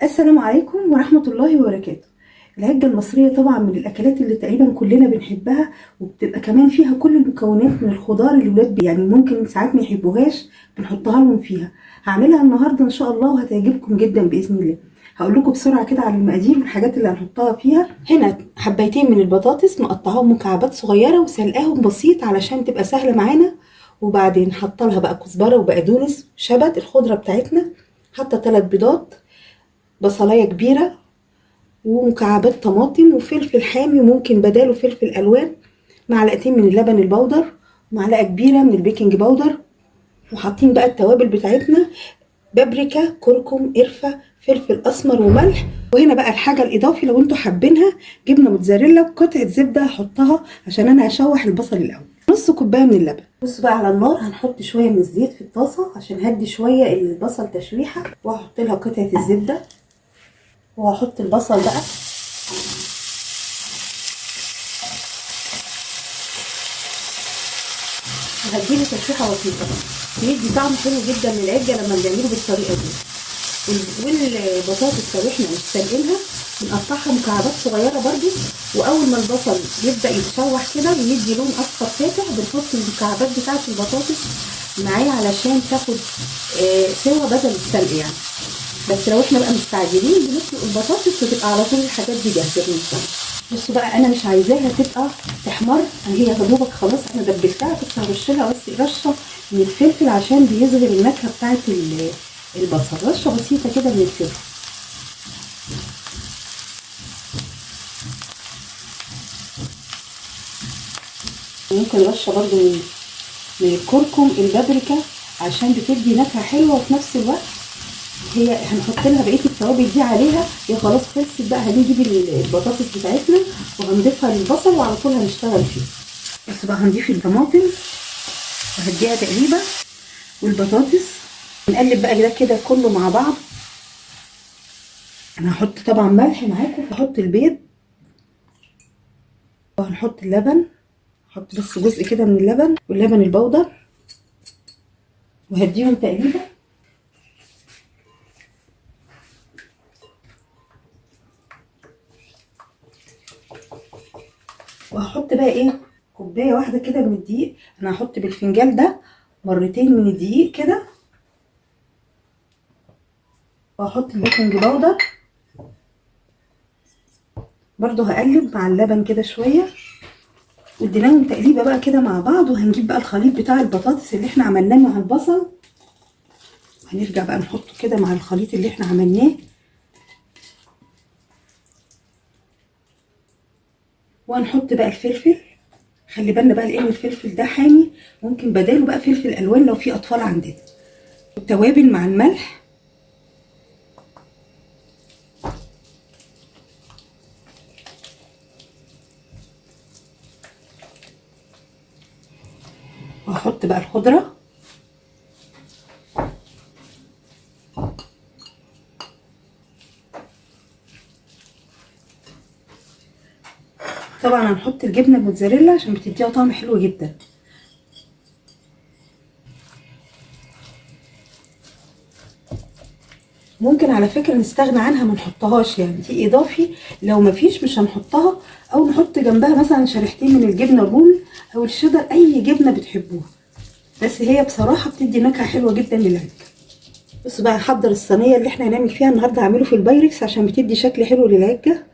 السلام عليكم ورحمة الله وبركاته. العجة المصرية طبعا من الأكلات اللي تقريبا كلنا بنحبها، وبتبقى كمان فيها كل المكونات من الخضار اللي الولاد يعني ممكن ساعات ما يحبوهاش بنحطها لهم فيها. هعملها النهاردة إن شاء الله وهتعجبكم جدا بإذن الله. هقول لكم بسرعة كده على المقادير والحاجات اللي هنحطها فيها. هنا حبايتين من البطاطس مقطعاهم مكعبات صغيرة وسلقاهم بسيط علشان تبقى سهلة معانا، وبعدين حاطه لها بقى كزبرة وبقدونس شبت الخضرة بتاعتنا، حاطه 3 بيضات، بصلايه كبيرة، ومكعبات طماطم، وفلفل حامي وممكن بداله فلفل الوان، معلقتين من اللبن البودر، ومعلقة كبيرة من ال baking powder، وحاطين بقى التوابل بتاعتنا بابريكا، كركم، قرفه، فلفل اسمر وملح. وهنا بقى الحاجة الاضافي لو انتوا حابينها جبنه موتزاريلا وقطعه زبدة هحطها عشان انا هشوح البصل الاول. نص كوباية من اللبن. بصوا بقى على النار هنحط شوية من الزيت في الطاسه عشان هدي شوية البصل تشويحه، وهحط لها قطعه الزبدة، وهحط البصل بقى. وهديله تشويحه بسيطة، بيدي طعم حلو جدا للعجه لما بنعمله بالطريقة دي. والبطاطس لو احنا مش سالقينها بنقطعها مكعبات صغيرة برضو، واول ما البصل يبدا يتشوح كده ويدي لون اصفر فاتح بنحط المكعبات بتاعه البطاطس معاه علشان تاخد سوا بدل السلق يعني. بس لو احنا بقى مستعجلين بنسلق البطاطس وتبقى على طول الحاجات دي جاهزة بالنسبة لنا. بصوا بقى انا مش عايزاها تبقى تحمر، هي يا دوبك خلاص انا دبلتها، بس هرش لها بس رشه من الفلفل عشان بيظهر النكهة بتاعه البصل، رشه بسيطة كده من الفلفل. ممكن رشه برده من الكركم البابريكا عشان بتدي نكهة حلوة، وفي نفس الوقت هي هنحط لها بقية التوابل دي عليها. هي خلاص خلصت بقى، هنجيب البطاطس بتاعتنا وهنضيفها للبصل وعلى طول هنشتغل فيه. بس بقى هنضيف الطماطم وهديها تقليبه، والبطاطس نقلب بقى ده كده كله مع بعض. انا هحط طبعا ملح معاكم، هحط البيض وهنحط اللبن، هحط بس جزء كده من اللبن واللبن البودر، وهديهم تقليبه. وهحط بقى ايه كوباية واحدة كده من الدقيق، انا هحط بالفنجان ده مرتين من الدقيق كده، وهحط ال baking powder برضو، هقلب مع اللبن كده شوية، واديناهم تقليبه بقى كده مع بعض. وهنجيب بقى الخليط بتاع البطاطس اللي احنا عملناه مع البصل، وهنرجع بقى نحطه كده مع الخليط اللي احنا عملناه. وهنحط بقى الفلفل، خلي بالنا بقى لان الفلفل ده حامي، ممكن بداله بقى فلفل الوان لو في اطفال عندنا. التوابل مع الملح، وهحط بقى الخضرة، طبعا هنحط الجبنة الموتزاريلا عشان بتديها طعم حلو جدا. ممكن على فكرة نستغنى عنها ما نحطهاش، يعني دي اضافي، لو ما فيش مش هنحطها، او نحط جنبها مثلا شريحتين من الجبنة الرومي او الشيدر، اي جبنه بتحبوها، بس هي بصراحة بتدي نكهة حلوة جدا للعجه. بصوا بقى هحضر الصينية اللي احنا هنعمل فيها النهارده، هعمله في البايركس عشان بتدي شكل حلو للعجه.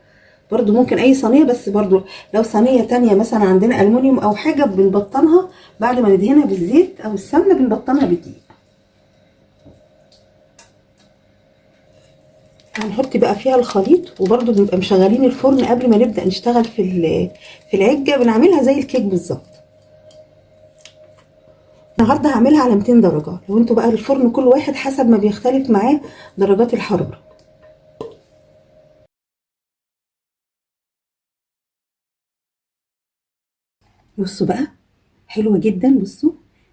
برضو ممكن اي صينية، بس برضو لو صينية تانية مثلا عندنا المونيوم او حاجة بنبطنها بعد ما ندهنها بالزيت او السمنة، بنبطنها بالدقيق. هنحط بقى فيها الخليط، وبرضو بنبقى مشغلين الفرن قبل ما نبدا نشتغل في العجه، بنعملها زي الكيك بالظبط. النهارده هعملها على 200 درجه، لو انتوا بقى الفرن كل واحد حسب ما بيختلف معاه درجات الحرارة. بصوا بقى حلوة جدا، بصوا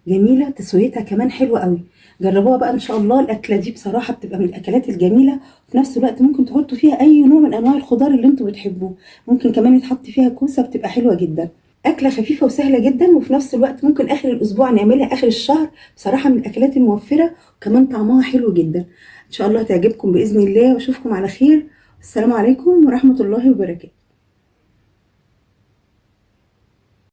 جميلة، تسويتها كمان حلوة قوي. جربوها بقى ان شاء الله. الاكلة دي بصراحة بتبقى من الاكلات الجميلة، وفي نفس الوقت ممكن تحطوا فيها اي نوع من انواع الخضار اللي انتوا بتحبوه، ممكن كمان يتحط فيها كوسة، بتبقى حلوة جدا. اكله خفيفة وسهلة جدا، وفي نفس الوقت ممكن اخر الاسبوع نعملها، اخر الشهر. بصراحة من الاكلات الموفره، وكمان طعمها حلو جدا. ان شاء الله هتعجبكم باذن الله، واشوفكم على خير. السلام عليكم ورحمة الله وبركاته.